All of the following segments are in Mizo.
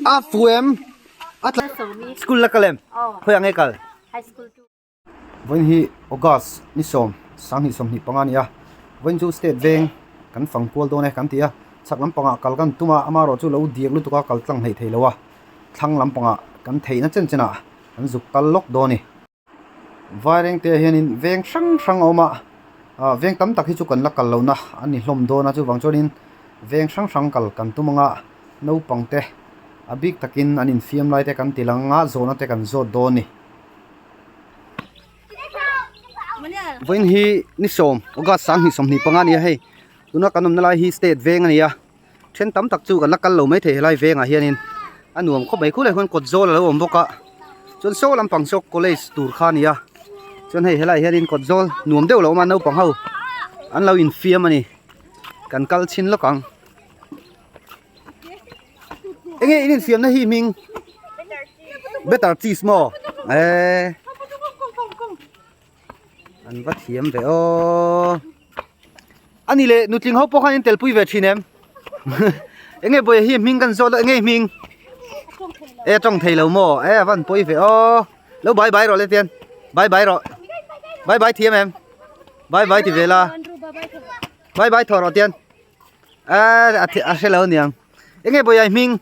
A fu em? A tla school la kal em? Khawi ah nge kal? Vawiin hi August ni sawm sanghnih sawmhnih panga a ni a, vawiin chu state veng kan fang kual dawn e kan ti a, chhak lampangah kal kan tum a, amaherawh chu lo diak lutuk a kal tlang hleih thei lo a, thlang lampangah kan theihna chen chenah kan zuk kal lawk dawn a ni. Vairengte ah hianin veng hrang hrang a awm a, ah veng tam tak hi chu kan la kal lohna a ni hlawm dawn a, chuvang chuanin veng hrang hrang kal kan tum ang a, naupang te a bik takin an infiam lai te kan ti lang a, zawhna te kan zawt dawn a ni. Vawiin hi ni sawm August sanghnih 25 a ni a hei tuna kan awmna lai hi state veng a ni a then tam tak chu kan la kal lo maithei helai vengah hianin a nuam khawp mai khulai khuan kawt zawl a lo awm bawk a chuan saw lampang saw college tur kha a ni a chuan hei helaiah hianin kawt zawl nuam deuh a lo awm a naupang ho an lo infiam a ni kan kal chhin lawk ang enge in infiamna hi hming better cheese maw eh an va thiam ve aw ani leh nutling ho pawh khan in tel pui ve thin em enge bawiha hi hming kan zawt a enge hming e tawng thei lo maw e a van pawi ve aw lo bye bye rawh le tian bye bye rawh bye bye thiam em bye bye ti ve la bye bye thaw rawh tian a a hre lo aniang enge bawiha hming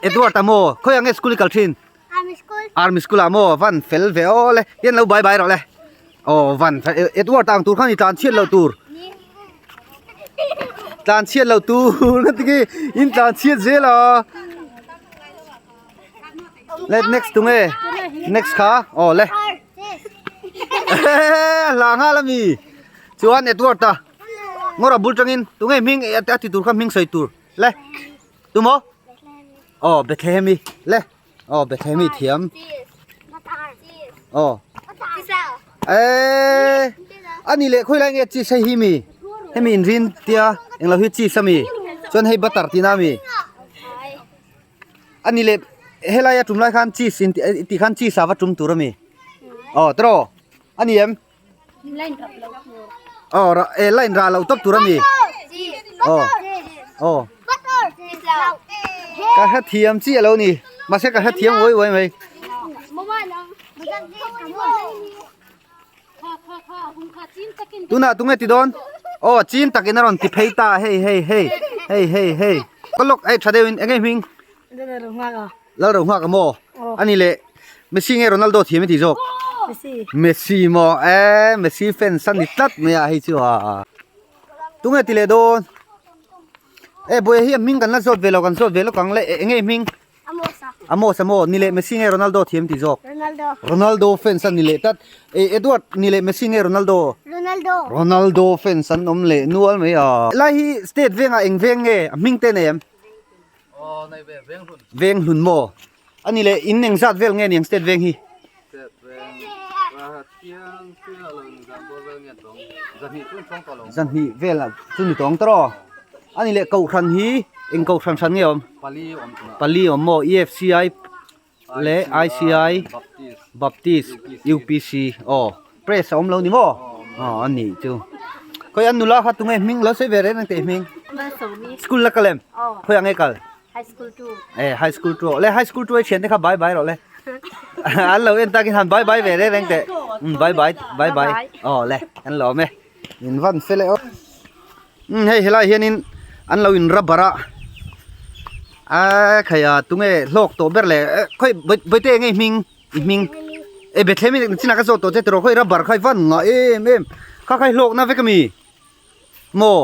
Edward a maw khawi ang nge school i kal thin Army school Army school ah maw van fel ve aw le hian lo bye bye rawh le aw van Edward ang tur khan i tlan chhiat lo tur tlan chhiat lo tur ka ti khi in tlan chhiat zel a le next tu nge next kha aw le hla nghal ami chuan Edward a Ngawr a bul tangin tunge hming a ti tur kha hming sawi tur le tumaw aw Bethlehem i le aw Bethlehem i thiam aw eh ani leh khawi lai nge cheese hei hi mi hemi inrin tia englo hi cheese ami chuan hei butter tihna ami ani leh helai a tum lai khan cheese in tih khan cheese a va tum tur ami aw tiraw ani em. Aw ra eh line rah loh tawp tur a ni aw aw ka hre thiam chiah lo ni mahse ka hre thiam uai uai mai tunah tunge ti dawn aw chin takin a rawn ti phei ta hei hei hei hei hei hei ka lawk eh tha deuhin eng nge hming Lal ro nghak a maw? Ani leh Messi nge Ronaldo thiam i tih zawk? Messi. Messi maw? Eh Messi fans a ni tlat mai a hei chu a. Tunge ti leh dawn? Eh Bawiha hi a hming kan la zawt ve lo kan zawt ve lawk ang le eng nge hming? Amos a. Amos a maw? Ni leh Messi nge Ronaldo thiam i tih zawk? Ronaldo. Ronaldo fans a ni leh tlat. Eh Edward ni leh Messi nge Ronaldo? Ronaldo. Ronaldo fans an awm leh nual mai a. Helai hi state vengah eng veng nge? A hming te nei em? Veng hlun maw? Ani leh in eng zat vel nge niang state veng hi? Zahnih vel chu ni tawng tawh Ani leh kohhran hi eng kohhran hran nge awm? Pali awm maw? EFCI leh ICI Baptist UPC aw press a awm lo ni maw aw a nih chu khawi an nula kha tunge hming lo sawi ve reng reng teh hming school la kal em khawi ang nge kal eh high school 2 le high school 2 ai thian te kha bye bye rawh le an lo en takin han bye bye ve reng reng teh bye bye bye bye aw le an lawm e in van fel e aw Umm hei helai hianin an lo in rubber a a khaia tunge hlawk tawh ber le khawi bawihte enge i hming i hming e Bethlehem in chinah ka zawt tawh che tiraw khawi rubber kha i van ngah em em kha kha i hlawkna vek ami maw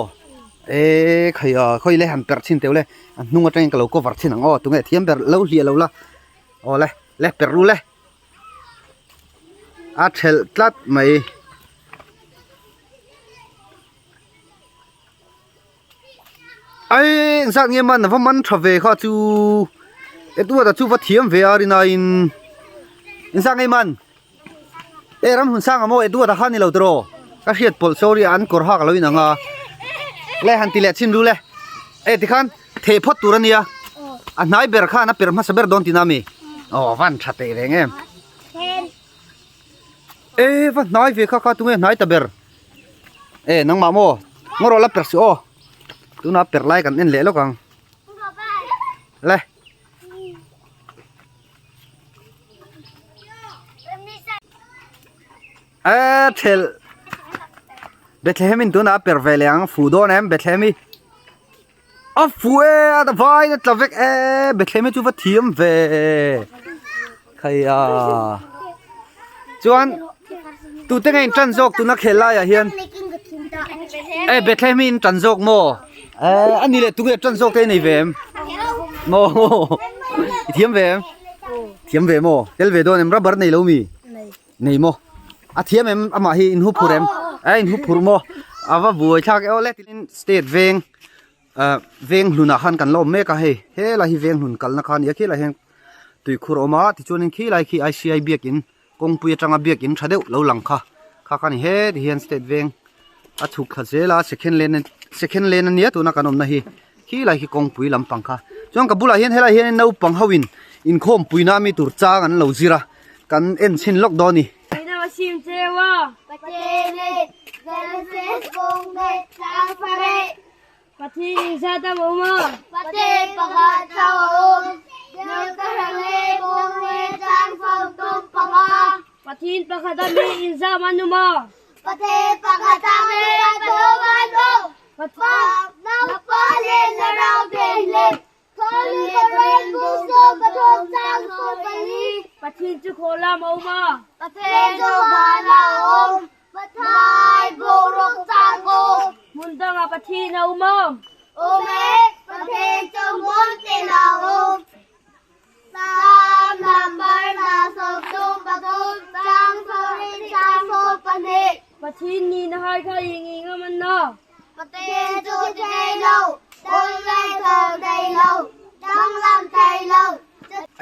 e khaia khawi le han perh chhin teuh le a hnung atangin ka lo cover chhin ang aw tunge thiam ber lo hliah lo la aw le le perh ru le. A thelh tlat mai. Ai engzat nge man a va man tha ve kha chu Edward a chu va thiam ve a rin aiin engzat nge man e ram hun sang a maw Edward a kha ni lo tiraw ka hriat pawlh sorry an kawr hak a lo inang a le han ti leh chhin ru le e tikhan theh phawt tur a nia a hnai ber khan a per hmasa ber dawn tihna a mi. Aw van tha teh reng em. E va hnai ve kha kha tunge hnai ta ber. E nangmah maw ngaw rawh la per suh aw. Tuna per lai kan en leh lawk ang. Le. E thel Bethlehem in tuna per ve leh ang fu dawn em Bethlehem hi. A fu e a vai na tla vek e Bethlehem hi chu va thiam ve khaia chuan tute nge in tan zawk tuna khel laiah hian e Bethlehem hi in tan zawk maw e ani leh tunge tan zawk te nei ve em maw i thiam ve em thiam ve maw tel ve dawn em rubber nei lo mi Nei maw? A thiam em amah hi in huphur em? A in huphur maw? A va buai thlak e aw le tin state veng ah veng hlunah khan kan la awm mek a hei helai hi veng hlun kalna kha a ni a khilai hian tuikhur a awm a tichuanin khilai khi I_C_I biakin kawngpui atanga biakin tha deuh lo lang kha kha kha a ni heti hian state veng a chhuk thla zel a second lane second lane a nia tuna kan awmna hi khilai khi kawngpui lampang kha chuan ka bulah hian helai hian naupang ho in inkhawmpui na ami tur chang an lo zir a kan en chhin lawk dawn a ni.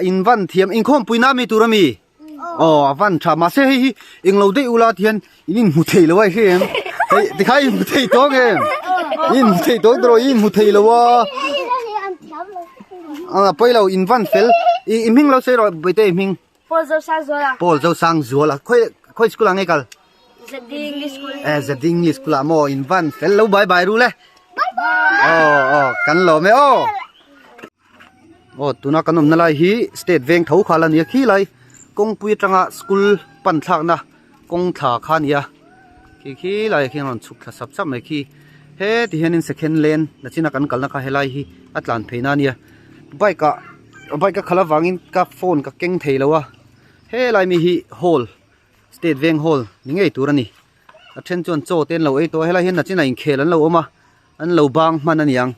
In van thiam inkhawm pui na mi tur ami aw a van tha mahse hei hi englo daih ula ti hian in inhmu thei lo a i hre em hei tikha in hmu thei tawng em in hmu thei tawng tawh in hmu thei lo a a pawi lo in van fel i hming lo sawi rawh bawihte i hming Paul Zosangzuala. Paul Zosangzuala. Khoi khoi school ah nge kal? ZD English School. Eh ZD English School ah maw in van fel lo bye bye ru le. Bye bye. Oh oh kan lo me oh. Oh tuna kan awmna lai hi state veng tho kha la nia khi lai kawngpui atanga school pan thlakna kawng thla kha nia khi khi lai ah khian a rawn chhuk thla sap sap mai khi heti hianin second lane nachina kan kalna kha helai hi a tlan pheina a nia bike ah bike a khalh avangin ka phone ka keng thei lo a helai mi hi hall state veng hall ni ngei tur a ni a then chuan chaw te an lo ei tawh a helai hian nachinah inkhel an lo awm a an lo bang hman a niang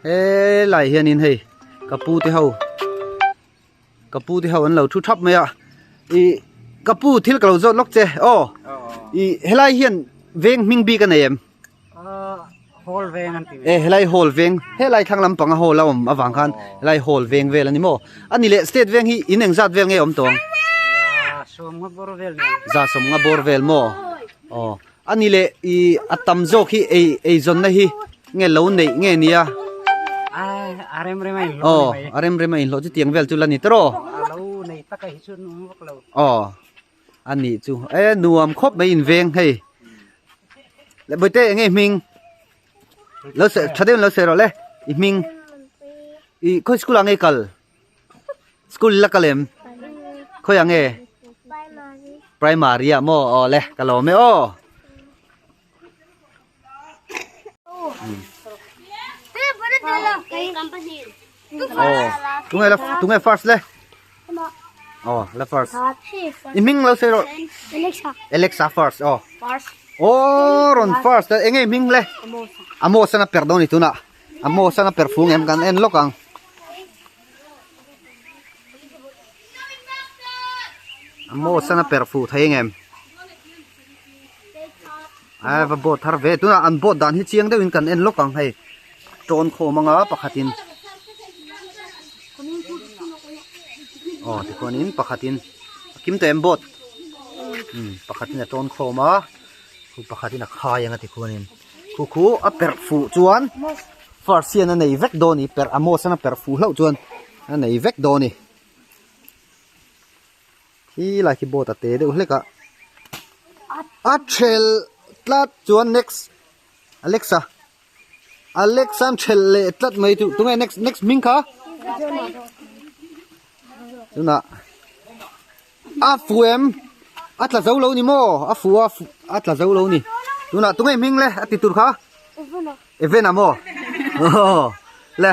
helai hianin hei ka pu te ho Ka pu te ho an lo thu thap mai a ih ka pu thil ka lo zawt lawk che aw ih helai hian veng hming bik a nei em hall veng an ti e helai hall veng helai thlang lampanga hall a awm avang khan helai hall veng vel a ni maw a ni leh state veng hi in engzat vel nge awm tawh ang sawmnga bawr vel za sawmnga bawr vel maw aw A ni leh i a tam zawk hi ei eizawnna hi nge lo neih nge nia? A rem rem a inhlawh ni mai. Aw a rem rem a inhlawh chu tiang vel chu la ni tawh. A lo nei tak a hi chu nuam vak lo. Aw a nih chu e nuam khawp mai inveng hei. Le bawihte eng nge i hming? Lo se tha deuhin lo sawi rawh le i hming. I khawi school ah nge i kal? School la kal em? Khawiah nge? Primary ah maw? Aw le, ka lawm e aw. Aw, tunge la tunge first le? Aw, la first. I hming lo sawi rawh. Alexa. Alexa first aw. First. Aw, rawn first enge i hming le? Amos. Amos an a per dawn i tunah. Amos an a per fung em kan en lawk ang. Amos an a per fuh thei ang em? A va boat thar ve tunah an boat dan hi chiang deuhin kan en lawk ang hei tawn khawm anga pakhatin aw tikhuanin pakhatin a kim tawh em boat umm pakhatin a tawn khawm a pakhatin a khai anga tikhuanin. Khu khu a perh fuh chuan first hian a nei vek dawn a ni perh Amos-an a perh fuh hlauh chuan a nei vek dawn a ni. Khi lai khi boat a te deuh hlek a. A thelh tlat chuan next Alexa Alexa an thelh leh tlat mai chu tunge next next hming kha tunah a fu em a tla zo lo ni maw a fu a a tla zo lo ni tunah tunge hming le a ti tur kha Evena maw le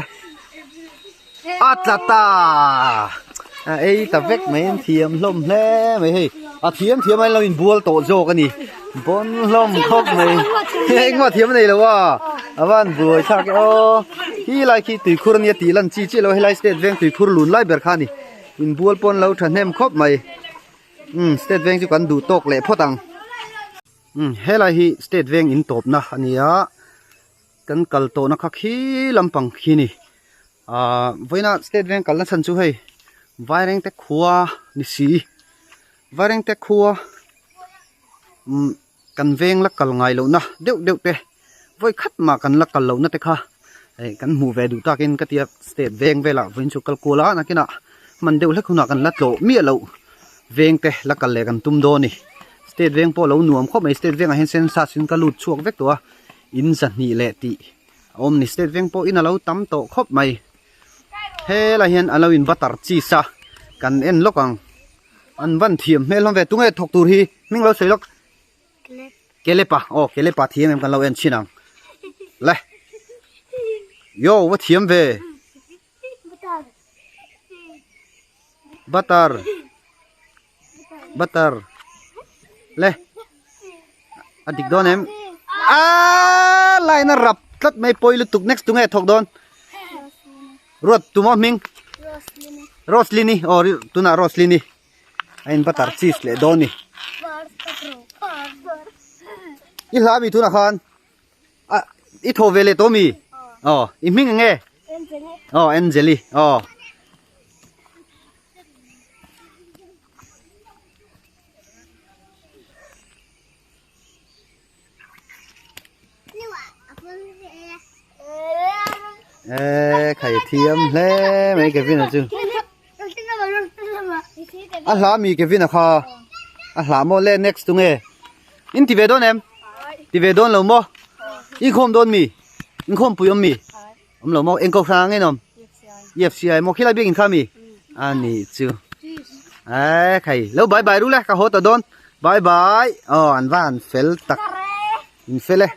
a tla ta a ei ta vek mai an thiam hlawm hle mai hei a thiam thiam a lo inbual tawh zawk a ni bawn hlawm khawp mai engmah thiam a nei lo a a van buai thlak e aw khi lai khi tuikhur ania tih lan chi chiah lo helai state veng tuikhur lun lai ber kha a ni inbual pawn lo thahnem khawp mai umm state veng chu kan duh tawk leh phawt ang. Umm helai hi state veng in tawpna a ni a kan kal tawhna kha khi lampang khi a ni ahh vawiina state veng kalna chhan chu hei vairengte khua ni si vairengte khua umm kan veng la kal ngai lohna deuh deuh te vawi khat mah kan la kal lohna te kha hei kan hmuh ve duh takin ka tia state veng velah vawiin chu kal kual a nakinah hman deuh hlek hunah kan la tlawh miah loh veng te la kal leh kan tum dawn a ni. State veng pawh lo nuam khawp mai state vengah hian census in ka lut chhuak vek tawh a in zahnih leh tih a awm ni state veng pawh in a lo tam tawh khawp mai helai hian a lo in butter cheese a kan en lawk ang an van thiam hmel hlawm ve tunge thawk tur hi hming lo sawi lawk kelepa aw kelepa thiam em kan lo en chhin ang le yo va thiam ve butter. Butter le a dik dawn em aaa line a rap tlat mai pawi lutuk next tunge thawk dawn ruat tuma hming Roslini aw tunah Roslini a in butter cheese leh dawn ni i hla mi tunah khan a i thaw ve leh tawh mi aw i hming eng nge aw Angeli aw. Ê khai thiam hle mai Kevin a chu a hla mi Kevin a kha a hla maw le next tu nge in ti ve dawn em ti ve dawn lo maw inkhawm dawn mi inkhawm pui awm mi Awm lo maw? Eng kohhran ang en awm? EFCI maw? Khilai biak in kha mi? A ni chu. Ai khai lo bye bye ru le ka haw ta dawn. Bye bye. Aw an va han fel tak. In fel e.